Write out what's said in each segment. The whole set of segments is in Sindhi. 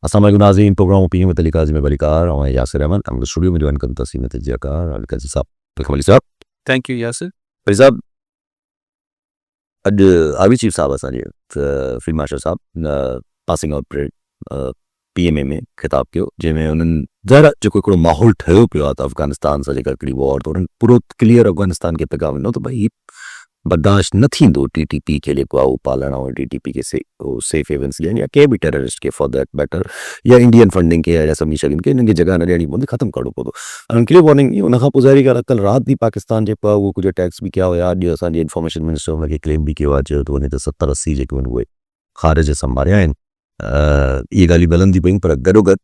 السلام عليڪم ناظرين programme opinion with Ali Qazi ۾ ڀليڪار آئون آهيان ياسر احمد ۽ اسٽوڊيو ۾ جوائن ڪن ٿا سينئر تجزيه ڪار علي قاضي صاحب welcome Ali صاحب. Thank you Yasir. علي صاحب اڄ آرمي چيف صاحب اسان جي فيلڊ مارشل صاحب passing out parade P M A ۾ خطاب ڪيو جنهن ۾ انهن ظاهر آهي جيڪو هڪڙو ماحول ٺهيو پيو آهي ته افغانستان سان جيڪا هڪڙي وار ته انهن پورو ڪليئر افغانستان کي پيغام ڏنو ته ڀئي هي برداشت نه ٿيندو ٽي ٽي پي کي جيڪو آهي اهو پالڻ ۽ ٽي ٽي پي کي سيف هيونس ڏيڻ يا ڪنهن به ٽيررسٽ کي فار that matter يا انڊين فنڊنگ کي يا سڀني شين کي انهن کي جڳهه نه ڏيڻي پوندي ختم ڪرڻو پوندو انهن ڪليئر وارننگ ڏني ان کان پوء ظاهري ڳالهه آهي ڪلهه رات به پاڪستان جيڪو آهي اهو ڪجهه اٽيڪس به ڪيا هيا اڄ اسان جي انفارميشن منسٽر ان کي ڪليم به ڪيو آهي چيو ٿو وڃي ته ستر اسي جيڪي آهن اهي خارج اسان ماريا آهن اهي ڳالهيون به هلن ٿي پيون پر گڏوگڏ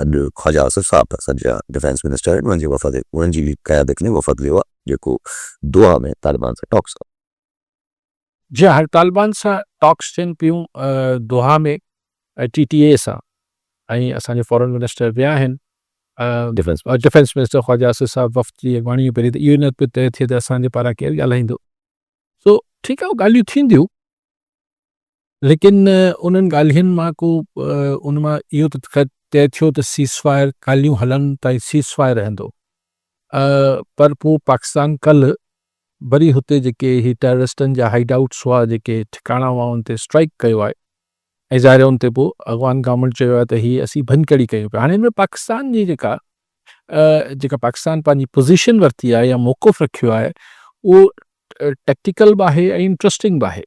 اڄ خواجه آصف صاحب اسان جا ڊفينس منسٽر آهن انهن جي وفد انهن جي قيادت ۾ وفد ويو آهي جيڪو دوحا ۾ طالبان سان ٽاڪس ڪندو. جي ها طالبان سان ٽاڪس ٿين پيون دوحا ۾ ٽي ٽي اي سان ۽ اسان جي فارن منسٽر ويا آهن ڊفينس منسٽر خواجه آصف صاحب وفد جي اڳواڻي پهرين ته اهو نه پيو طئي ٿئي ته اسان جي پاران ڪير ڳالهائيندو سو ٺيڪ آهي ڳالهيون ٿينديون ليڪن انهن ڳالهين مان ڪو ان مان اهو ته خير طئي ٿيو ته سيز فائر ڳالهيون هلن تائين سيز فائر رهندو پر پوء پاڪستان ڪلهه وري هتي جيڪي هي ٽيررسٽن جا هائيڊ آئوٽس هئا جيڪي ٺڪاڻا هئا ان تي اسٽرائيڪ ڪيو آهي ۽ ظاهر ان تي پوء افغان گورنمينٽ چيو آهي ته هي اسين ڀڃڪڙي ڪيون پيا هاڻي هن ۾ پاڪستان جي جيڪا جيڪا پاڪستان پنهنجي پوزيشن ورتي آهي يا موقف رکيو آهي اهو ٽيڪٽيڪل به آهي ۽ انٽرسٽنگ به آهي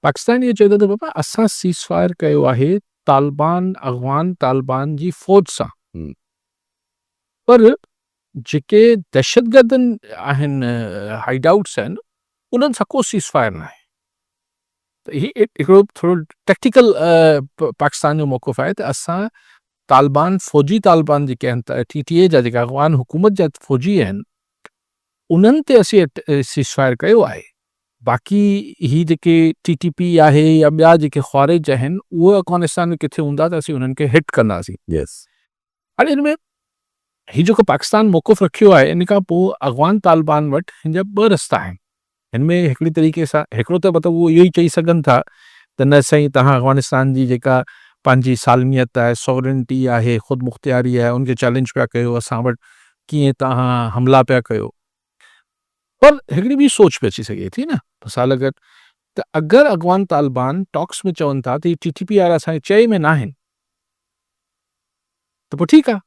پاڪستان اهو چئي ٿو ته بابا اسان سيز فائر ڪيو آهي طالبان اغوان طالبان جي فوج سان پر جيڪي دهشتگردن آهن هائيڊ آئوٽس آهن انهن سان ڪو سيز فائر ناهي ته هي هڪڙو ٿورو ٽيڪٽيڪل پاڪستان جو موقف آهي ته اسان طالبان فوجي طالبان جيڪي آهن ٽي ٽي اي جا جيڪا افغان حڪومت جا فوجي آهن انهن تي اسين سيز فائر ڪيو آهي باقي هي جيڪي ٽي ٽي پي آهي يا ٻيا جيڪي خوارج آهن اهي افغانستان ۾ ڪٿي هوندا ته اسين انهن کي هٽ ڪنداسين. هاڻي ان ۾ هي جيڪو پاڪستان موقف رکيو آهي ان کان پوء افغان طالبان وٽ هن جا ٻه رستا آهن. هن ۾ هڪڙي طريقي سان هڪڙو ته مطلب اهو اهو ئي چئي سگهن ٿا ته نه سائين توهان افغانستان جي جيڪا پنهنجي سالميت آهي سورنٽي آهي خودمختياري آهي ان کي چئلينج پيا ڪيو اسان وٽ ڪيئن توهان حملا پيا ڪيو پر هڪڙي ٻي سوچ به اچي سگهي ٿي نه مثال اگر ته اگر افغان طالبان ٽاڪس ۾ چون ٿا ته هي ٽي ٽي پي وارا اسان جي چئي ۾ ناهن ته پوء ٺيڪ آهي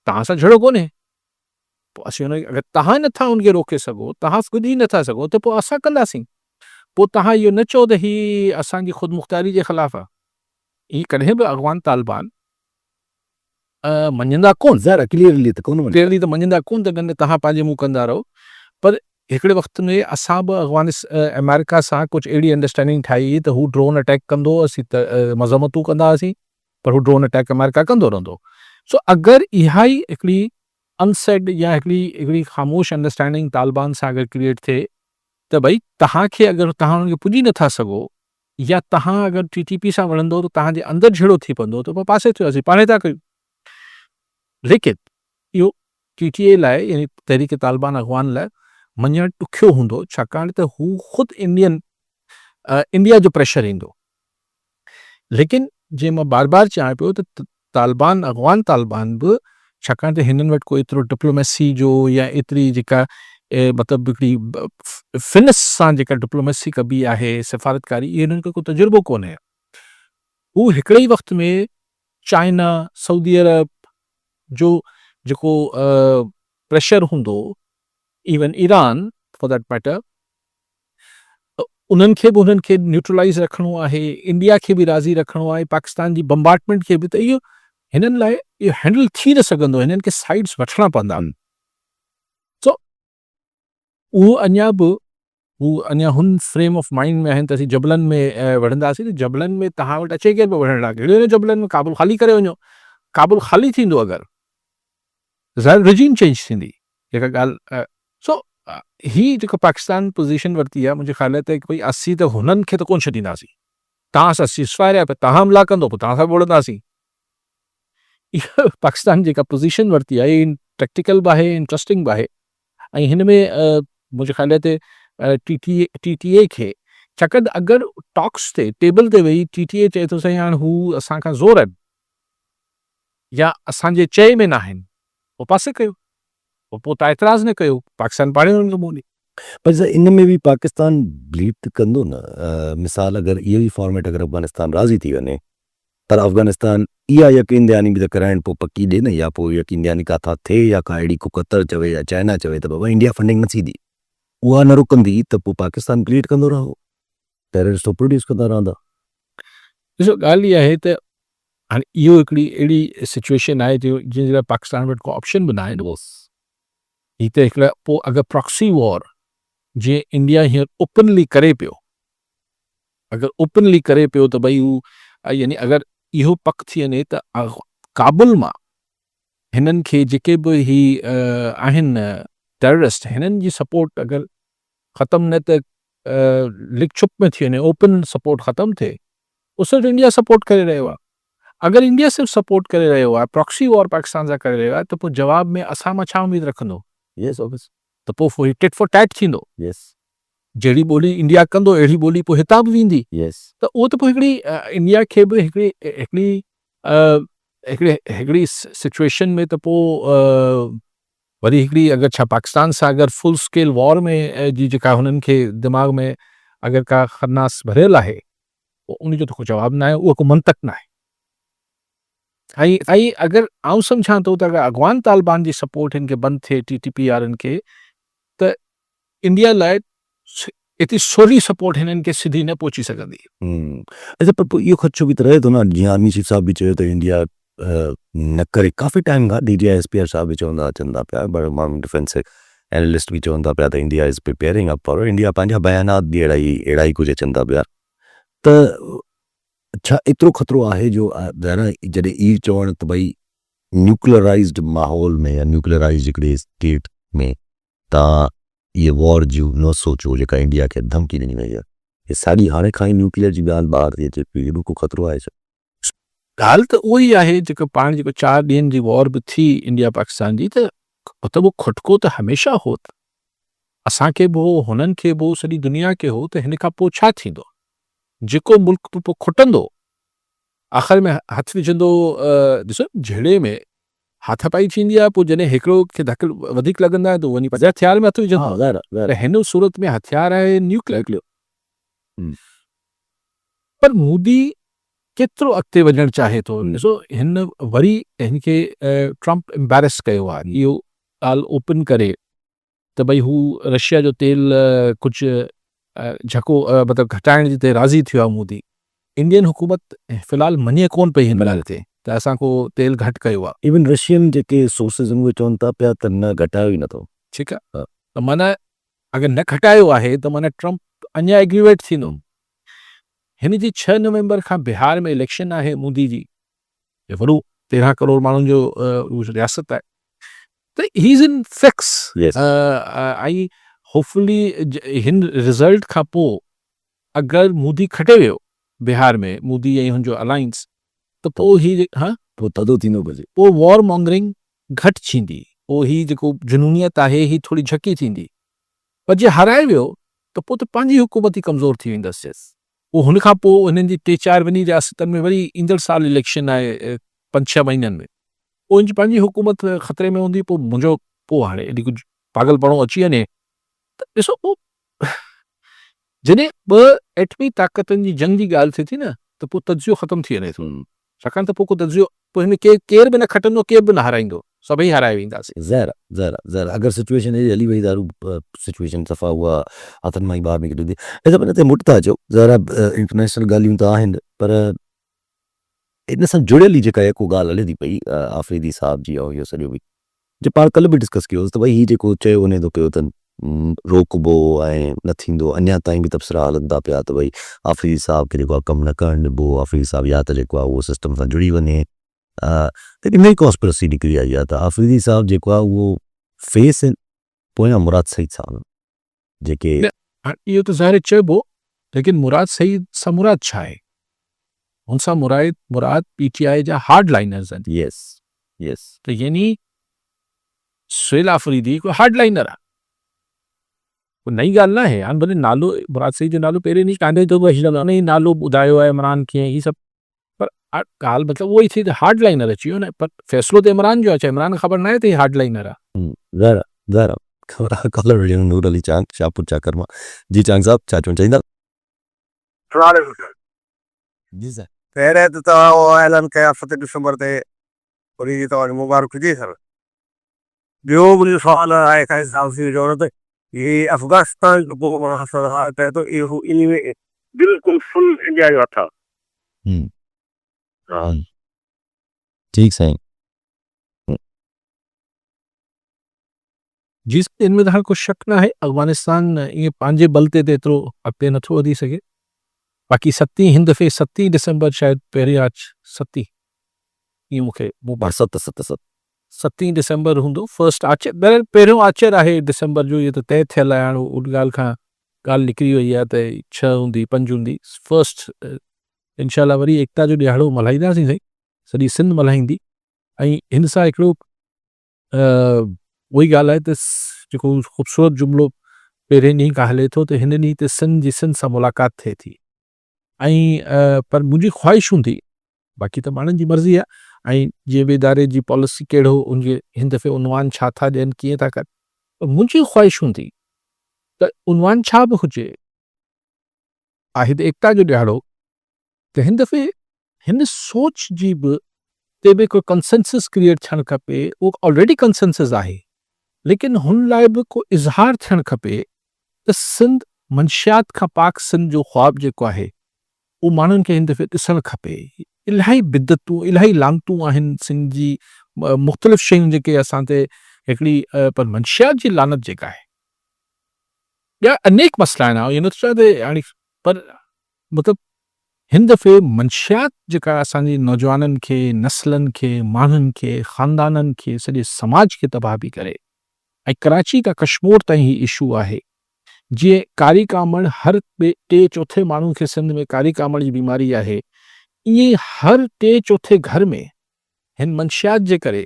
توهان سان جهيڙو ڪونهي پوء اسين ان کي اگر توهان نه ٿا ان کي روڪي سگهو، توهان ڪجهه ئي نه ٿا سگهو ته پوء اسان ڪنداسين. پوء توهان اهو نه چئو ته هي اسان جي خودمختياري جي خلاف آهي. هي ڪڏهن به افغان طالبان مڃيندا ڪونه. ظاهر آهي ڪليئرلي ته ڪونه مڃيندا. ڪليئرلي ته مڃيندا ڪونه ته نه توهان پنهنجي منهن ڪندا رهو. پر هڪڙي وقت ۾ اسان به افغانس آمريڪا سان ڪجهه اهڙي انڊرسٽينڊنگ ٺاهي هئي ته هو ڊرون اٽيڪ ڪندو اسين مذمتون ڪندا هئاسين پر هو ڊرون اٽيڪ آمريڪا ڪندو رهندو. سو اگر اها ئي هڪڙي ان سيڊ يا هڪڙي هڪڙي خاموش انڊرسٽينڊنگ طالبان سان اگر ڪريئيٽ ٿئي ته ڀئي توهان کي اگر توهان انهن کي پڄي نٿا سگهو يا توهان اگر ٽي ٽي پي سان وڙهندو ته توهان جي اندر جهيڙو ٿي پوندو ته پوء پاسي ٿيو اسين پاڻهي ٿا ڪيون ليڪن اهو ٽي ٽي اي لاء يعني تحريڪ طالبان افغان لاء مڃڻ ڏکيو هوندو ڇاڪاڻ ته هو خود انڊين انڊيا جو پريشر ايندو ليڪن جيئن مان بار بار چيان پيو ته طالبان افغان طالبان به ڇاڪاڻ ته هنن وٽ ڪو ايترو ڊپلوميسي جو يا ايتري جيڪا مطلب هڪڙي فنس سان جيڪا ڊپلوميسي ڪبي آهي سفارتڪاري اهو هنن کي ڪو تجربو ڪونهي هو هڪڙي ئي وقت ۾ چائنا سعودي عرب جو جيڪو پريشر هوندو even Iran for that matter انهن کي به انهن کي نيوٽرلائيز رکڻو آهي، انڊيا کي به راضي رکڻو آهي، پاڪستان جي بمبارٽمينٽ کي به ته اهو هنن لاء اهو هينڊل ٿي نه سگهندو، هنن کي سائيڊز وٺڻا پوندا. سو اهو اڃا به هو اڃا هن فريم آف مائنڊ ۾ آهن ته اسين جبلن ۾ وڙهنداسين ته جبلن ۾ توهان وٽ اچي ڪير پيو وڙهڻ لاء، گهڙي وڃو جبلن ۾ ڪابل خالي ڪري وڃو، ڪابل خالي ٿيندو اگر ظاهر رجيم چينج ٿيندي جيڪا ڳالهه سو هي جيڪو پاڪستان پوزيشن ورتي آهي منهنجي خيال ته ڀئي اسين ته هنن کي ته ڪونه ڇڏينداسين توهان سان سيز فائر آهي توهان حملا ڪندو پوء توهان سان به وڙهنداسين اها پاڪستان جيڪا پوزيشن ورتي آهي ٽيڪٽيڪل به آهي انٽرسٽنگ به آهي ۽ هن ۾ منهنجي خيال تي ٽي ٽي ٽي ٽي اي کي ڇاڪاڻ ته اگر ٽاڪس تي ٽيبل تي ويهي ٽي ٽي اي چئي ٿو سائين هاڻ هو اسان کان زور آهن. يا اسان جي چئي ۾ ناهن پوء پاسي ڪيو پوء پوء تان اعتراض نه ڪيو پاڪستان پاڻ ئي انهن کي منهن ڏئي. پر سر ان ۾ به پاڪستان بليڊ ته ڪندو نه مثال اگر اهو ئي فارميٽ اگر افغانستان راضي ٿي وڃي پر افغانستان اها يقين دهاني به ته ڪرائڻ پوء پڪي ڏي نه يا پوء يقين دهاني ڪاٿان ٿئي يا ڪا اهڙي ڪو قطر چوي يا چائنا چوي ته بابا انڊيا فنڊنگ نه ٿيندي اها نه رڪندي ته پوء پاڪستان بليڊ ڪندو رهندو ٽيررسٽ هو پروڊيوس ڪندا رهندا. ڏسو ڳالهه اها آهي ته هاڻي اهو هڪڙي اهڙي سچويشن آهي جو جنهن جي لاء پاڪستان وٽ ڪو آپشن به ناهي نه هي ته هڪڙا پوء اگر پراڪسي وار جيئن انڊيا هينئر اوپنلي ڪري پيو اگر اوپنلي ڪري پيو ته ڀئي هو يعني اگر اهو پڪ ٿي وڃي ته ڪابل مان هنن کي جيڪي به هي آهن ٽيررسٽ هنن جي سپورٽ اگر ختم نه ته لڪ ڇپ ۾ ٿي وڃي اوپن سپورٽ ختم ٿئي اهو صرف انڊيا سپورٽ ڪري رهيو آهي اگر انڊيا صرف سپورٽ ڪري رهيو آهي پراڪسي وار پاڪستان سان ڪري رهيو آهي ته پوء جواب ۾ اسان مان ڇا اميد رکندو؟ Yes obviously. ته پوء هي ٽٽ فار ٽيٽ ٿيندو. يس. جهڙي ٻولي انڊيا ڪندو اهڙي ٻولي پوء هتان به ويندي. يس. ته اهو ته پوء هڪڙي انڊيا کي به هڪڙي هڪڙي هڪڙي هڪڙي سچويشن ۾ ته پوء وري هڪڙي اگر ڇا پاڪستان سان اگر فل اسڪيل وار ۾ جي جيڪا هنن کي دماغ ۾ اگر ڪا خناس ڀريل آهي پوء ان جو ته ڪو جواب ناهي اهو ڪو منطق ناهي ۽ ۽ اگر آئون سمجهان ٿو ته اگر افغان طالبان جي سپورٽ هن کي بند ٿئي ٽي ٽي پي وارن کي ته انڊيا لاء ايتري سولي سپورٽ هنن کي سڌي نه پهچي سگهندي. اچا پر پوء اهو خدشو به ته رهي ٿو نه جيئن آرمي چيف صاحب به چيو ته انڊيا نه ڪري ڪافي ٽائيم کان D G I S P R صاحب به چوندا اچن ٿا پيا بڙا ماڻهو ڊفينس اينالسٽ به چون ٿا پيا ته India is preparing up for India پنهنجا بيانات به اهڙا ئي اهڙا ئي ڪجهه اچن ٿا پيا ته ڇا ايترو خطرو آهي جو ظاهر آهي جڏهن اهي چوڻ ته ڀئي نيوڪلرائزڊ ماحول ۾ يا نيوڪلرائزڊ هڪڙي اسٽيٽ ۾ تان اهي وار جون نه سوچو جيڪا انڊيا کي ڌمڪي ڏني وئي آهي. هي ساڳي هاڻي کان ئي نيوڪليئر جي ڳالهه ٻاهر ٿي اچي پئي ايڏو ڪو خطرو آهي ڇا؟ ڳالهه ته اها ئي آهي جيڪو پاڻ جيڪو چار ڏينهن جي وار به ٿي انڊيا پاڪستان جي ته مطلب اهو کٽڪو ته هميشه هو ته اسان کي به هو هنن کي به هو سڄي دنيا کي هو ته هن کان پوء ڇا ٿيندو جيڪو ملڪ به پوء کٽندو آخر ۾ هٿ وجهندو ڏسو جهيڙي ۾ هاٿا پائي ٿيندي آهي پوء جڏهن هڪڙو کي ڌڪ وڌيڪ لڳندا آهن ته وڃي پنهنجي هٿيار ۾ هٿ وجهندو آهي ته هن صورت ۾ هٿيار آهي نيوڪليئر پر مودي ڪيترو اڳتي وڃڻ چاهي ٿو ڏسو هن وري هن کي ٽرمپ امبيرس ڪيو آهي اهو ڳالهه اوپن ڪري ته ڀئي هو رشيا جو تيل ڪجهه جهڪو مطلب گهٽائڻ جي تي راضي ٿيو آهي مودي. انڊين حڪومت في الحال مڃي ڪونه پئي هن ڳالهه تي ته اسان ڪو تيل گهٽ ڪيو آهي. ايون رشين جيڪي سورسز آهن اهي چون ٿا پيا ته نه گهٽايو ئي نه اٿئون. ٺيڪ آهي ته معنيٰ اگر نه گهٽايو آهي ته معنيٰ ٽرمپ اڃا ايگريويٽ ٿيندو. هن جي ڇهه نومبر کان بهار ۾ اليڪشن آهي مودي جي. وڏو 13 ڪروڙ ماڻهن جو رياست آهي ته he is in fix ۽ hopefully هن رزلٽ کان پوء اگر مودي کٽي ويو بهار ۾ مودي ۽ هن جو الائنس ته پوء هي ها پوء ٿڌو ٿيندو گهرجي. پوء وار مانگرنگ گهٽ ٿيندي پوء هي جيڪو جنونيت آهي هي ٿوري جهڪي ٿيندي پر جي هارائي ويو ته پوء ته پنهنجي حڪومت ئي ڪمزور ٿي ويندس. پوء هن کان پوء هنن جي ٽي چار ٻنهي رياستن ۾ وري ايندڙ سال اليڪشن آهي پنج ڇهه مهينن ۾ پوء هن جي پنهنجي حڪومت خطري ۾ هوندي پوء منهنجو پوء هاڻي ايڏي ڪجهه پاڳل پڻو اچي وڃي ته ڏسو پوء جڏهن ٻه ايٽمي طاقتن جي جنگ جي ڳالهه ٿئي ٿي نه ته پوء تجزيو ختم ٿي وڃي ٿو ڇاڪاڻ ته پوء ڪو تجزيو پوء هن ۾ ڪير به نه کٽندو ڪير به نه هارائيندو سڀئي هارائي وينداسين. ظاهر آ ظاهر آ ظاهر آ اگر سچوئيشن اهڙي هلي وئي ته سچوئيشن صفا اها هٿن مان ئي ٻاهر نڪري ويندي. اچا پر هتي مٽ ٿا اچو ظاهر آ انٽرنيشنل ڳالهيون ته آهن پر ان سان جڙيل ئي جيڪا يڪو ڳالهه هلي ٿي پئي آفريدي صاحب جي ۽ اهو سڄو به جي پاڻ ڪلهه به ڊسڪس ڪيو هوس ته ڀئي هي جيڪو چيو وڃي ٿو پيو ته روڪبو ۽ نه ٿيندو اڃا تائين به تبصرا هلن ٿا پيا ته ڀئي آفريدي صاحب کي جيڪو آهي ڪم نه ڪرڻ ڏبو آفريدي صاحب يا ته جيڪو آهي اهو سسٽم سان جڙي وڃي ته هڪ نئين ڪانسپرسي نڪري آئي آهي ته آفريدي صاحب جيڪو آهي اهو فيس پويان مراد سعيد صاحب آهن جيڪي نه هاڻ اهو ته ظاهر چئبو ليڪن مراد سعيد سان مراد ڇا آهي؟ هن سان مراد مراد پي ٽي آء جا هارڊ لائنرز آهن. Yes yes. ته يعني سهيل آفريدي هڪڙو هارڊ لائنر آهي. ڪو نئين ڳالهه ناهي. هاڻ ڀلي نالو مراد سعيد جو نالو پهرين ڏينهن ڪانه ٿو هن ئي نالو ٻڌايو آهي عمران کي ۽ هي سڀ پر ڳالهه مطلب اها ئي ٿي ته هارڊ لائنر اچي ويو نه پر فيصلو ته عمران جو آهي ڇا عمران کي خبر ناهي ته هي هارڊ لائنر آهي. ظاهر آهي ظاهر آهي خبر آهي ڪالر ويٺي آهن نور علي چانگ شاهپور چاڪر مان جي چانگ صاحب ڇا چوڻ چاهيندا. سلام عليڪم سر. جي سر. پهريان ته توهان اهو اعلان ڪيا 7 ڊسمبر تي انهي جي توهان کي مبارڪ هجي سر. ٻيو منهنجو سوال آهي قائد صاحب سين چوڻ ته هي افغانستان جو ڪو محاصرو آهي ته اهو انهي ۾ بلڪل فل انڊيا جو هٿ آهي. ٺيڪ سائين. جي سائين ان ۾ ته هاڻ ڪو شڪ ناهي افغانستان ائين پنهنجي بل تي ته ايترو اڳتي نٿو وڌي سگهي باقي ستين هن دفعي ستين ڊسمبر شايد پهرين آچ ستين ائين مونکي مون ها ست ست ست. ستين ڊسمبر هوندو فرسٽ آچر بهرحال پهريون آچر آهي ڊسمبر جو اهو ته طئي ٿيل آهي هاڻ ان ڳالهه کان ڳالهه نڪري وئي آهي ته ڇهه هوندي پنج هوندي فرسٽ انشاء الله وري ايڪتا جو ڏهاڙو ملهائينداسين سائين سڄي سنڌ ملهائيندي ۽ هن سان هڪڙو اها ئي ڳالهه آهي ته جيڪو خوبصورت جملو پهرين ڏينهن کان هلي ٿو ته هن ڏينهن تي سنڌ جي سنڌ سان ملاقات ٿئي ٿي ۽ پر منهنجي خواهش هوندي باقي ته ماڻهن جي مرضي آهي ۽ جنهن به اداري جي پاليسي ڪهڙو ان جي هن دفعي عنوان ڇا ٿا ڏين ڪيئن ٿا ڪن پر منهنجي خواهش هوندي ته عنوان ڇا به هجي آهي ته ايڪتا جو ڏهاڙو ته هن دفعي هن سوچ جي به تي به ڪو ڪنسنسس ڪريئيٽ ٿيڻ کپي، اهو آلريڊي ڪنسنسس آهي ليڪن هن لاء به ڪو اظهار ٿيڻ کپي ته سنڌ منشيات کان پاڪ سنڌ جو خواب جيڪو آهي اهو ماڻهن کي هن دفعي ڏسڻ کپي. الاهي بدعتون الاهي لعنتون آهن سنڌ جي مختلف شيون جيڪي اسان تي هڪڙي پر منشيات جي لعنت جيڪا آهي ٻيا انيڪ مسئلا آهن آئون اهو نٿو چوان ته هاڻي پر مطلب هن دفعي منشيات جيڪا اسان جي نوجوانن کي، نسلن کي، ماڻهن کي، خاندانن کي، سڄي سماج کي تباهه پئي ڪري ۽ ڪراچي کان ڪشمور تائين هي اشو آهي. جيئن ڪاري ڪامڻ هر ٻئي ٽي چوٿين ماڻهو کي سنڌ ۾ ڪاري ڪامڻ جي بيماري آهي ائين ئي هر ٽي چوٿين گهر ۾ هن منشيات جي ڪري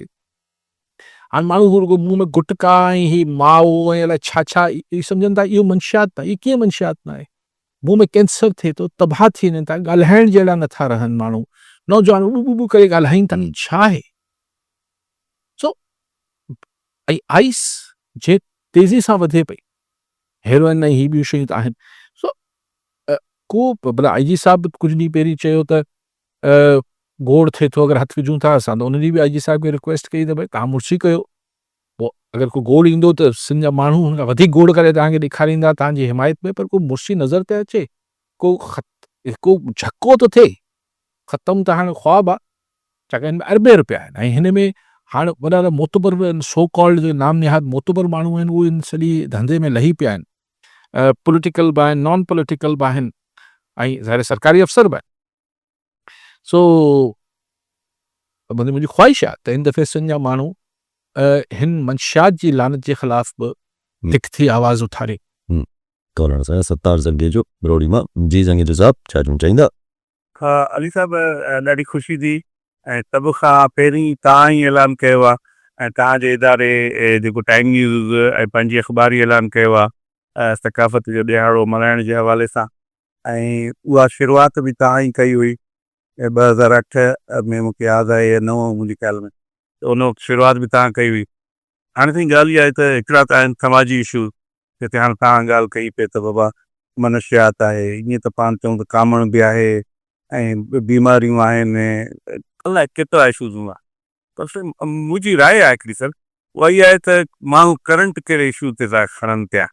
هاڻ ماڻهو هو رڳو منهن ۾ گٽڪا ۽ هي مائو ۽ الائي ڇا ڇا اهي سمجهن ٿا اهو منشيات ناهي، اهي ڪيئن منشيات ناهي؟ منهن ۾ ڪينسر ٿئي ٿو، تباهه ٿي وڃن ٿا، ڳالهائڻ جهڙا نٿا رهن ماڻهو، نوجوان ٻو ٻو ٻو ڪري ڳالهائين ٿا، ڇا آهي؟ سو ۽ آئس جي تيزي سان وڌي پئي، هيروئن ۽ هي ٻيون شيون ته آهن، سو ڪو ڀلا آء جي صاحب به ڪجهه ڏينهن پهرين چيو ته گوڙ ٿئي ٿو اگر هٿ وجهون ٿا اسان ته ان ڏينهن به آء جي صاحب کي رڪويسٽ ڪئي ته ڀئي توهان مڙسي ڪيو پوء اگر ڪو گوڙ ايندو ته سنڌ جا ماڻهو هن کان وڌيڪ گوڙ ڪري توهان کي ڏيکاريندا توهان جي حمايت ۾ پر ڪو مڙسي نظر ته اچي ڪو ڪو جهڪو ته ٿئي ختم ته هاڻي خواب آ ڇاڪاڻ هن ۾ اربين روپيا آهن ۽ هن ۾ هاڻ وڏا وڏا معتبر سو ڪالڊ جيڪي نام نهاد معتبر ماڻهو آهن اهي هن سڄي ڌنڌي ۾ لهي پيا آهن پوليٽيڪل به آهن نان پوليٽيڪل به آهن ۽ ظاهر سرڪاري افسر به آهن سو منهنجي خواهش آهي ته هن دفعي سنڌ جا ماڻهو هن منشيات جي لعنت جي خلاف به هڪ ٿي آواز اٿارين. ڪالر سان ستار زنگيجو بروڙي مان جي زنگيجو صاحب ڇا چوڻ چاهيندا. ها علي صاحب ڏاڍي خوشي ٿي ۽ سڀ کان پهرين توهان ئي اعلان ڪيو آهي ۽ توهان جي اداري جيڪو ٽائيم نيوز ۽ پنهنجي اخبار ئي اعلان ڪيو آهي ثقافت جو ڏهاڙو ملهائڻ جي حوالي سان ۽ اها شروعات به توهان ئي ڪئي هئي 2008 ۾ مون کي ياد آهي يا 9 منهنجي خيال ۾ ته ان وقت شروعات به توهان ڪئي هئي. هاڻي سائين ڳالهه اها آهي ته هڪڙا ته آهن سماجي اشو جتي هاڻي توهان ڳالهه ڪئي پئي ته بابا منشيات آهي ائين ته پاڻ چئون ته ڪامڻ به آهي ۽ بيماريون آهن الائي ڪيترا اشوز هوندا پر سائين منهنجي راء آهي هڪڙي سر اها اها آهي ته ماڻهو ڪرنٽ ڪهڙي اشو تي ٿا کڻن پيا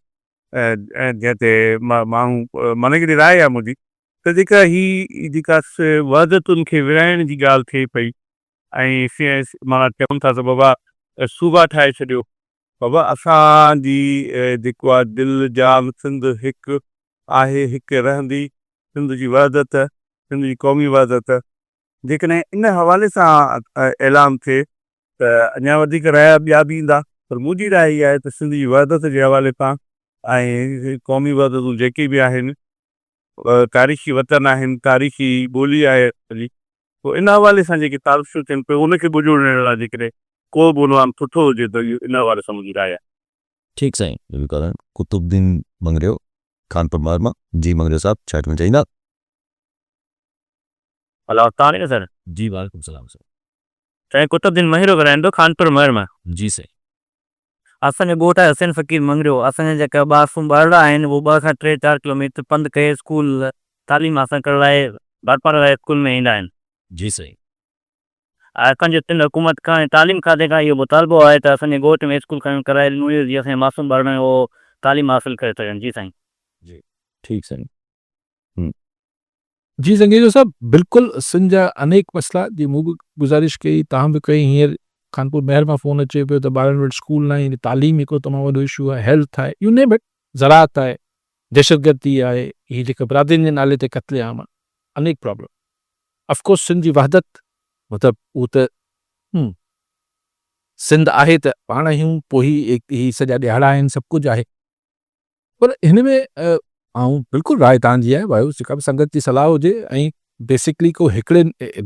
جنهن تي ماڻهو معنيٰ هڪڙي راء آهي منهنجي ته جيڪا هي جيڪا وحدتن کي ورهائڻ جي ڳالهه ٿئي پئي ۽ معنيٰ چون ٿا ته بابا صوبا ٺاهي ڇڏيو. بابا اسان جي جيڪو آهي دل جان سنڌ هڪ آهي هڪ رهندي سنڌ جي وحدت سنڌ جي قومي وحدت جيڪڏهن ان حوالي سان اعلان ٿئي ته اڃا وڌيڪ رايا ٻيا به ايندا پر منهنجي راء اها آهي ته سنڌ جي وحدت جي حوالي سان ۽ قومي وحدتون جيڪي به آهن تاريخي وطن آهن تاريخي ٻولي آهي اسان جي پوء ان حوالي سان جيڪي سازشون ٿين پيون ان کي ٻجهو ڏيڻ لاء جيڪڏهن ڪو به عنوان سٺو هجي ته اهو ان حوالي سان منهنجي راء آهي. ٺيڪ سائين ذوالفقار قطب الدين مڱريو خانپور مار مان جي مڱريو صاحب ڇا چوڻ چاهيندا. هلو السلام عليڪم سر. جي وعليڪم السلام سر. سائين قطب الدين مهيرو ڳالهايان ٿو خانپور مهر مان. جي سائين. اسان جو ڳوٺ آهي حسين فقير مڱريو اسان جا جيڪا معصوم ٻارڙا آهن اهي 2 کان 3 4 ڪلوميٽر پنڌ ڪري اسڪول تعليم حاصل ڪرڻ لاء ڀرپار واري اسڪول ۾ ايندا آهن. جي سائين. اسان جو سنڌ حڪومت کان ۽ تعليم کاتي کان اهو مطالبو آهي ته اسان جي ڳوٺ ۾ اسڪول قائم ڪرائي ڏنو وڃي جيئن اسان جا معصوم ٻارڙا اهو تعليم حاصل ڪري سگهن جي سائين. جي ٺيڪ سائين. جي زنگيجو صاحب بلڪل سنڌ جا انيڪ مسئلا جي مون به گذارش ڪئي توهان به ڪئي هينئر خانپور مهر مان فون اچي پيو ته ٻارن وٽ اسڪول ناهي يعني تعليم هڪڙو تمام وڏو اشو آهي هيلٿ آهي يو نيم it زراعت آهي دهشتگردي آهي هي جيڪا برادرين جي نالي تي قتل عام آهي انيڪ پرابلم افڪورس سنڌ جي وحدت مطلب هو ته سنڌ آهي ته پاڻ آهيون پوء هي هي سڄا ڏهاڙا آهن سڀ ڪجهه آهي پر هن ۾ آئون بلڪل راء توهان جي آهي ڀائو جيڪا به سنگت جي صلاح هجي ۽ بيسڪلي ڪو هڪڙي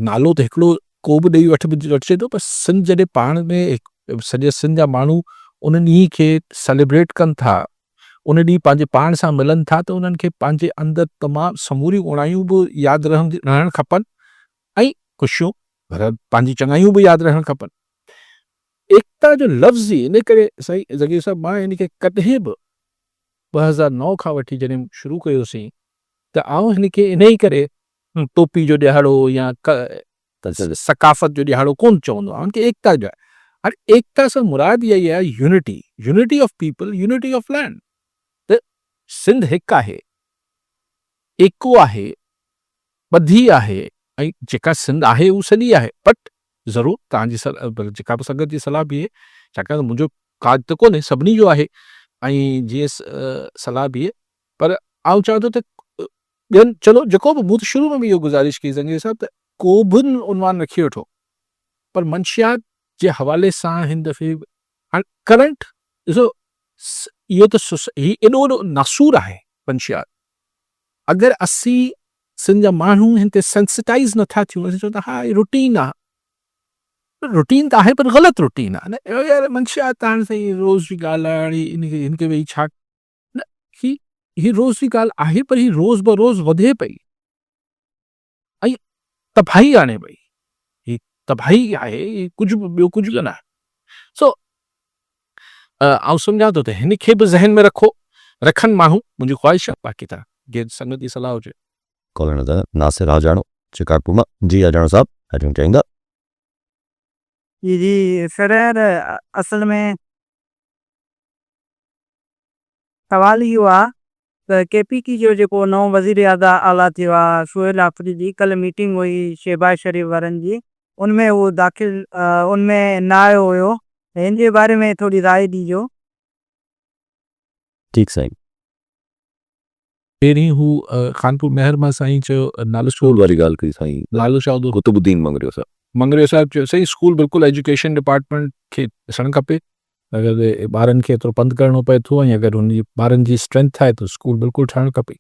نالو ته هڪڙو ڪو به ڏئي وٺ وٺجي ٿو پر سنڌ جڏهن پاڻ ۾ سڄي سنڌ جا ماڻهو ان ڏينهن کي سيليبريٽ ڪن ٿا ان ڏينهن پنهنجي پاڻ سان ملن ٿا ته انهن کي پنهنجي اندر تمام سموريون اوڻايون به ياد رهڻ کپن ۽ خوشيون پنهنجي چڱايون به ياد رهڻ کپن. ايڪتا جو لفظ ئي ان ڪري سائين ذڪير صاحب مان ان کي ڪڏهن به 2009 کان وٺي جڏهن شروع ڪيوسين ته آئون هن کي انهي ڪري ٽوپي جو ڏهاڙو يا ثقافت جو ڏهاڙو ڪونه چوندو آهيان ان کي ايڪتا جو هاڻي ايڪتا سان مراد اها ئي آهي unity, unity of people, unity of land ته سنڌ هڪ آهي، ايڪو آهي، ٻڌي آهي ۽ جيڪا سنڌ آهي هو سڄي آهي بٽ ضرور توهان جي جيڪا به سنگت جي صلاح بيهي ڇاڪاڻ ته منهنجو ڪاڄ ته ڪونهي سڀني جو آهي ۽ جيئن صلاح بيهي پر آئون چوان ٿو ته ٻين چلو جيڪو به مون ته شروع ۾ به اهو گذارش ڪئي زنگير صاحب ته ڪو به عنوان رکي وٺو پر منشيات جي حوالي سان هن دفعي هاڻي ڪرنٽ ڏسو اهو ته هي ايڏو وڏو ناسور آهي منشيات اگر اسين سنڌ جا ماڻهو هن تي سينسٽائيز نه ٿا ٿيون اسين چئون ٿا ها هي روٽين آ روٽين ته آهي پر غلط روٽين آ نه يار منشيات ته هاڻي سائين روز جي ڳالهه آهي هاڻي ان کي هن کي ويهي ڇا نه هي هي روز جي ڳالهه آهي پر هي روز به روز وڌي پئي ۽ تباهي آڻي پئي هي تباهي آهي هي ڪجهه به ٻيو ڪجهه به نه آهي سو آئون سمجهان ٿو ته هن کي به ذهن ۾ رکو رکن ماڻهو منهنجي خواهش آهي باقي ته جي سنگت جي صلاح هجي. ڪالر نظر ناصر حاجاڻو شڪارپور مان جي حاجاڻو صاحب ڇا چوڻ چاهيندا. جي جي سر اصل ۾ سوال اهو آ ته ڪي پي ڪي جو جيڪو نئون وزير اعليٰ ٿيو آ سهيل آفريدي ڪلهه ميٽنگ هئي شهباز شريف وارن جي ان ۾ هو داخل ان ۾ نه آيو هيو هن جي باري ۾ ٿوري راء ڏيجو. ٺيڪ سائين. پهرين هو خانپور مهر مان سائين چيو نالو اسڪول واري ڳالهه ڪئي سائين نالو ڇا هوندو قطب الدين مڱريو صاحب. مڱريو صاحب چيو سائين اسڪول بلڪل ايجوڪيشن ڊپارٽمينٽ کي ڏسڻ کپي اگر ٻارن کي ايترو پنڌ ڪرڻو پئي ٿو ۽ اگر ان جي ٻارن جي اسٽرينٿ آهي ته اسڪول بلڪل ٺهڻ کپي.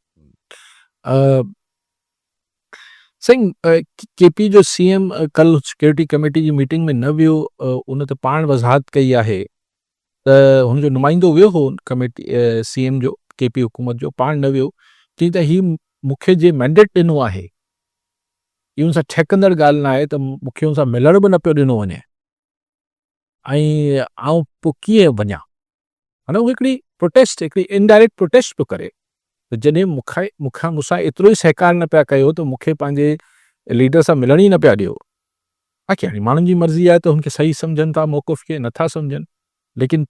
سائين ڪي پي جو سي ايم ڪل سيڪيورٽي ڪميٽي جي ميٽنگ ۾ نه ويو ان ته پاڻ وضاحت ڪئي آهي ته هن جو نمائندو ويو هو ڪميٽي سي ايم جو ڪي پي حڪومت جو پاڻ نه ويو چي ته هي مون کي جي مينڊيٽ ڏنو آهي هي ان سان ٺهڪندڙ ڳالهه نه آهي ته مون کي ان سان ملڻ به نه پيو ڏنو وڃي. ۽ آئون پوء ڪيئن وڃان؟ معنيٰ هو هڪڙي پروٽيسٽ، هڪڙي انڊائريڪٽ پروٽيسٽ پيو ڪري ته جڏهن مون کي مون کان مون سان ايترو ئي سهڪار نه پيا ڪيو ته مون کي پنهنجي ليڊر سان ملڻ ئي نه پيا ڏيو. باقي هاڻي ماڻهن جي مرضي آهي ته هن کي صحيح سمجهن ٿا موقف کي نه ٿا سمجهن. ليڪن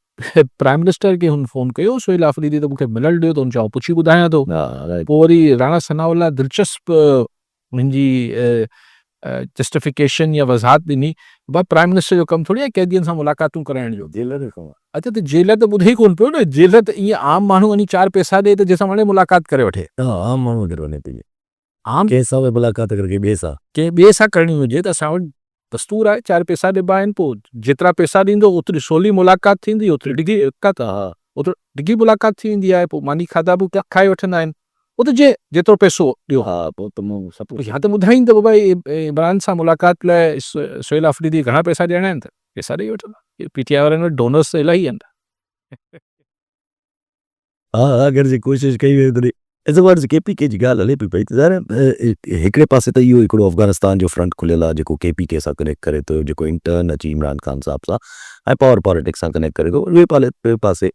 پرائم منسٽر کي هن فون ڪيو سهيل آفريدي ته مون کي ملڻ ڏيو ته هن چيو آئون پڇي ٻڌايان ٿو. پوء وري راڻا ثناء الله دلچسپ هن جي جسٽيفڪيشن يا وضاحت ڏني ڀاء پرائم منسٽر جو ڪم ٿوري آهي قيدين سان ملاقاتون ڪرائڻ جو. جيلر جو ڪم آهي. اچا ته جيلر ته ٻڌي ئي ڪونه پيو نه جيلر ته ائين عام ماڻهو وڃي چار پئسا ڏئي ته جنهن سان وڻي ملاقات ڪري وٺي. ها عام ماڻهو اگر وڃي ته ائين عام ڪنهن سان به ملاقات اگر ڪنهن ٻئي سان. ڪنهن ٻئي سان ڪرڻي هجي ته اسان وٽ دستور آهي چار پئسا ڏبا آهن پوء جيترا پئسا ڏيندو اوتري سولي ملاقات ٿيندي اوتري ڊگهي اوترو ڊگهي ملاقات ٿي ويندي آهي پوء ماني کاڌا به کائي وٺندا آهن. پوء ته جنهن جيترو پئسو ڏيو. ها پوء ته مون سڀ ڪجهه. يا ته ٻڌائين ته بابا عمران سان ملاقات لاء سهيل آفريدي کي گهڻا پئسا ڏيڻا آهن ته پئسا ڏئي وٺندا. پي ٽي آء وارن وٽ ڊونرز ته الاهي آهن. ها اگر جي ڪوشش ڪئي وئي ته. As words K P K جي ڳالهه هلي پئي پئي ته ظاهر آهي هڪڙي پاسي ته اهو هڪڙو افغانستان جو فرنٽ کليل آهي جيڪو ڪي پي ڪي سان ڪنيڪٽ ڪري ٿو جيڪو انٽرن اچي عمران خان صاحب سان ۽ پاور پاليٽڪس سان ڪنيڪٽ ڪري ٿو ٻئي ٻئي پاسي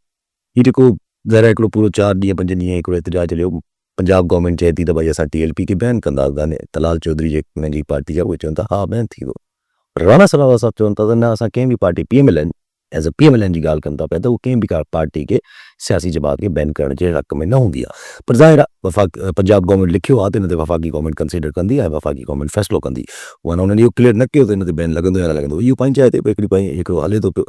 هي جيڪو ظاهر آهي هڪڙو پورو چار ڏينهن پنج ڏينهن هڪڙو احتجاج هليو پنجاب گورنمينٽ چئي ٿي ته ڀائي اسان ٽي ايل پي کي بين ڪنداسين طلال چوڌري جيڪي انهن جي پارٽي جا اهي چون ٿا ها بين ٿيندو پر راڻا ثناء الله صاحب چون ٿا ته نه اسان ڪنهن به party P M L N as a P M L N جي ڳالهه ڪن ٿا پيا ته هو ڪنهن به پارٽي کي سياسي جماعت کي بين ڪرڻ جي حق ۾ نه هوندي آهي پر ظاهر آهي وفاق پنجاب گورنمينٽ لکيو آهي ته ان تي وفاقي گورنمينٽ ڪنسيڊر ڪندي ۽ وفاقي گورنمينٽ فيصلو ڪندي معنيٰ انهن اهو ڪليئر نه ڪيو ته ان تي بين لڳندو يا نه لڳندو اهو پنهنجي جاء تي هڪڙي پنهنجي هڪڙو هلي ٿو پيو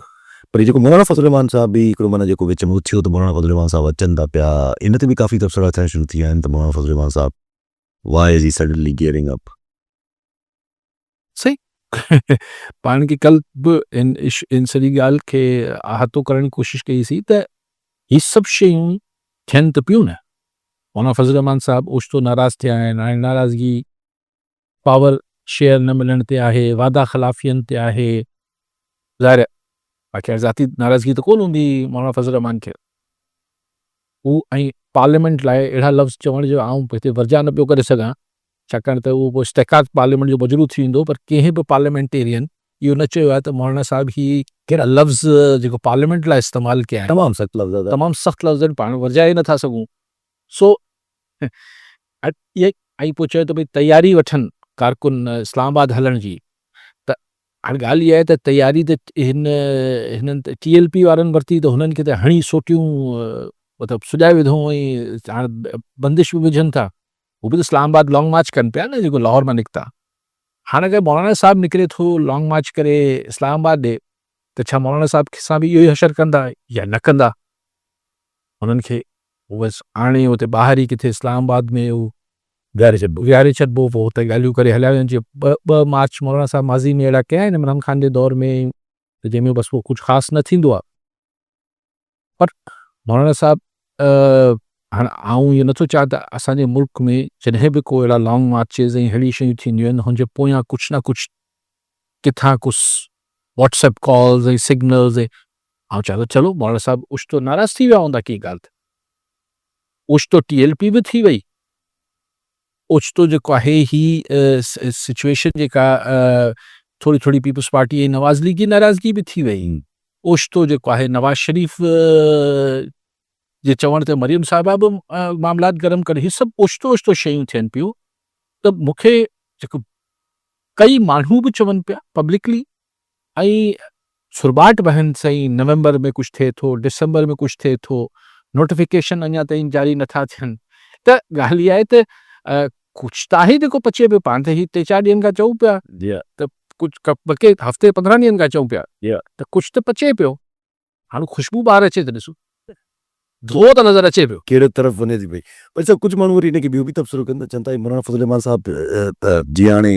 پر هي جيڪو مولانا فضل الرحمان صاحب به هڪڙو معنيٰ جيڪو وچ ۾ اٿيو ته مولانا فضل الرحمان صاحب اچن ٿا پيا ان تي به ڪافي تبصرا ٿيڻ شروع ٿي ويا آهن ته مولانا فضل الرحمان صاحب why is he suddenly gearing up. صحيح پاڻ کي ڪل به ان ان سڄي ڳالهه کي احاطو ڪرڻ جي ڪوشش ڪئي سي ته هي سڀ شيون ٿين ته پيون نه مولانا فضل الرحمان صاحب اوچتو ناراض ٿيا آهن هاڻي ناراضگي پاور شيئر نه ملڻ تي آهي وعده خلافين تي آهي ظاهر آهي ذاتي ناراضگي ته ڪونه هوندي مولانا فضل الرحمان کي هو ۽ پارليامينٽ لاء اهڙا لفظ چوڻ جو آئون هتي ورجاء نه پيو ڪري سگهان ڇاڪاڻ ته اهو پوء استحقاق پارليامينٽ جو مجروح ٿي ويندو پر ڪنهن به پارليامينٽيرين اهو نه چيو آهي ته مولانا صاحب هي ڪهڙا لفظ جيڪو پارليامينٽ لاء استعمال ڪيا آهن. تمام سخت لفظ آهن. تمام سخت لفظ آهن پاڻ ورجائي نه ٿا سگهون سو ۽ پوء چيو ته ڀئي تياري وٺن ڪارڪن اسلام آباد هلڻ جي ته هاڻي ڳالهه اها آهي ته تياري ته هن هنن ٽي ايل پي وارن ورتي ته هنن کي ته هڻي سوٽيون مطلب سڄائي وڌو ۽ هاڻي بندش به وجهن ٿا هو به ته اسلام آباد لانگ مارچ ڪن پيا نه جيڪو لاهور مان نڪتا هاڻي اگر مولانا صاحب نڪري ٿو لانگ مارچ ڪري اسلام آباد ڏي ته ڇا مولانا صاحب سان به اهو ئي حشر ڪندا يا نه ڪندا هنن کي هو بس آڻي اتي ٻاهر ئي ڪٿي اسلام آباد ۾ هو ويهاري ڇڏبو. ويهاري ڇڏبو پوء اتي ڳالهيون ڪري هليا وڃن جيئن ٻه مارچ مولانا صاحب ماضي ۾ اهڙا ڪيا آهن عمران خان جي دور ۾ ته جنهن ۾ بس پوء ڪجهه خاص نه ٿيندو آهي پر مولانا صاحب هاڻ آئون اهو نٿو چاهيان ته اسان جي ملڪ ۾ جڏهن به ڪو اهڙا لانگ مارچز ۽ اهڙيون شيون ٿينديون آهن هن جي پويان ڪجهه نه ڪجهه ڪٿان ڪجهه واٽس ايپ ڪالز ۽ سگنلز ۽ آئون چوان ٿو چلو مولانا صاحب اوچتو ناراض ٿي ويا هوندا ڪنهن ڳالهه تي. اوچتو ٽي ايل پي به ٿي وئي. اوچتو جيڪو آهي هي سچويشن جيڪا ٿوري ٿوري پيپلز پارٽي ۽ نواز ليگ جي ناراضگي به ٿي وئي. اوچتو جيڪو آهي نواز شريف جي چوڻ تي مريم صاحبه به معاملات گرم ڪري هي سڀ اوچتو اوچتو شيون ٿين پيون ته مون کي جيڪو ڪئي ماڻهو به چون پيا پبلڪلي ۽ سرٻاٽ به آهن سائين نومبر ۾ ڪجهه ٿئي ٿو ڊسمبر ۾ ڪجهه ٿئي ٿو نوٽيفڪيشن اڃا تائين جاري نٿا ٿين ته ڳالهه اها آهي ته ڪجهه ته آهي جيڪو پچي پيو پاڻ ته هي ٽي چار ڏينهن کان چئون پيا ته ڪجهه بلڪه هفتي 15 ڏينهن کان چئون پيا ته ڪجهه ته پچي پيو هاڻ خوشبو ٻاهر اچي ته ڏسون ڌوئو ته نظر اچي پيو. ڪهڙي طرف وڃي ٿي پئي. پر صاحب ڪجهه ماڻهو وري ان کي ٻيو به تبصرو ڪن ٿا چون ٿا هي مولانا فضل الرحمان صاحب جيئن هاڻي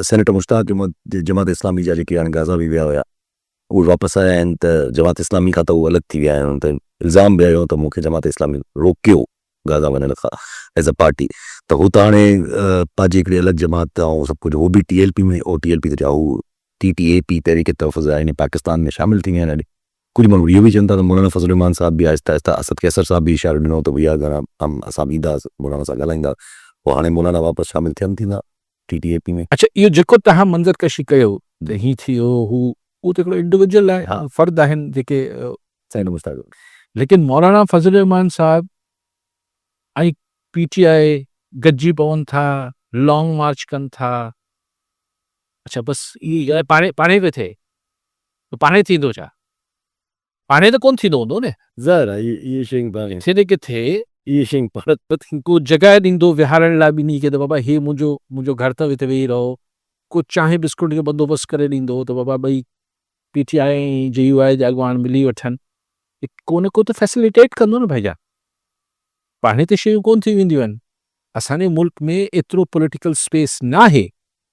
سينيٽر مشتاق احمد جماعت اسلامي جا جيڪي هاڻي غزه به ويا هيا اهي واپس آيا آهن ته جماعت اسلامي کان ته اهي الڳ ٿي ويا آهن انهن تي الزام به هنيو ته مون کي جماعت اسلامي روڪيو غزه وڃڻ کان ايز اي پارٽي ته هو ته هاڻي پنهنجي هڪڙي الڳ جماعت ۽ سڀ ڪجهه هو به ٽي ايل پي ۾ او ٽي ايل پي ته چئو هو ٽي ٽي اي پي تحريڪ تحفظ آئين پاڪستان ۾ شامل ٿي ويا آهن اڄ ڪجهه ماڻهو اهو به چون ٿا ته مولانا فضل الرحمان صاحب به آهستي آهستي اسد قيصر صاحب به اشارو ڏنو ته ويا گهڻا اسان به اينداسين مولانا سان ڳالهائيندا پوء هاڻي مولانا واپس شامل ٿين ٿيندا ٽي ٽي اي پي ۾. اڇا اهو جيڪو توهان منظر ڪشي ڪيو ته هي ٿي ويو هو اهو ته هڪڙو انڊيويجوئل آهي فرد آهن جيڪي سائين مشتاق ليڪن مولانا فضل الرحمان صاحب ۽ پي ٽي آء گڏجي پون ٿا لانگ مارچ ڪن ٿا اڇا بس اهي پاڻي پاڻي پيو ٿئي ته پاڻهي ٿيندو ڇا؟ پاڻهي ته ڪونه ٿيندو هوندو نه. ظاهر آهي اهي شيون پاڻهي. ڪٿي نه ڪٿي. اهي شيون پاڻ ته ٿينديون. ڪو جڳهه ڏيندو ويهارڻ لاء ٻنهي کي ته بابا هي منهنجو منهنجو گهر اٿو هتي ويهي رهو. ڪو چانهه بسڪوٽ جو بندوبست ڪري ڏيندو ته بابا ٻئي P T I ۽ J U I جا اڳواڻ ملي وٺن. ڪو نه ڪو ته فيسليٽيٽ ڪندو نه ڀائيجان. پاڻهي ته شيون ڪونه ٿي وينديون آهن. اسان جي ملڪ ۾ ايترو پوليٽيڪل اسپيس ناهي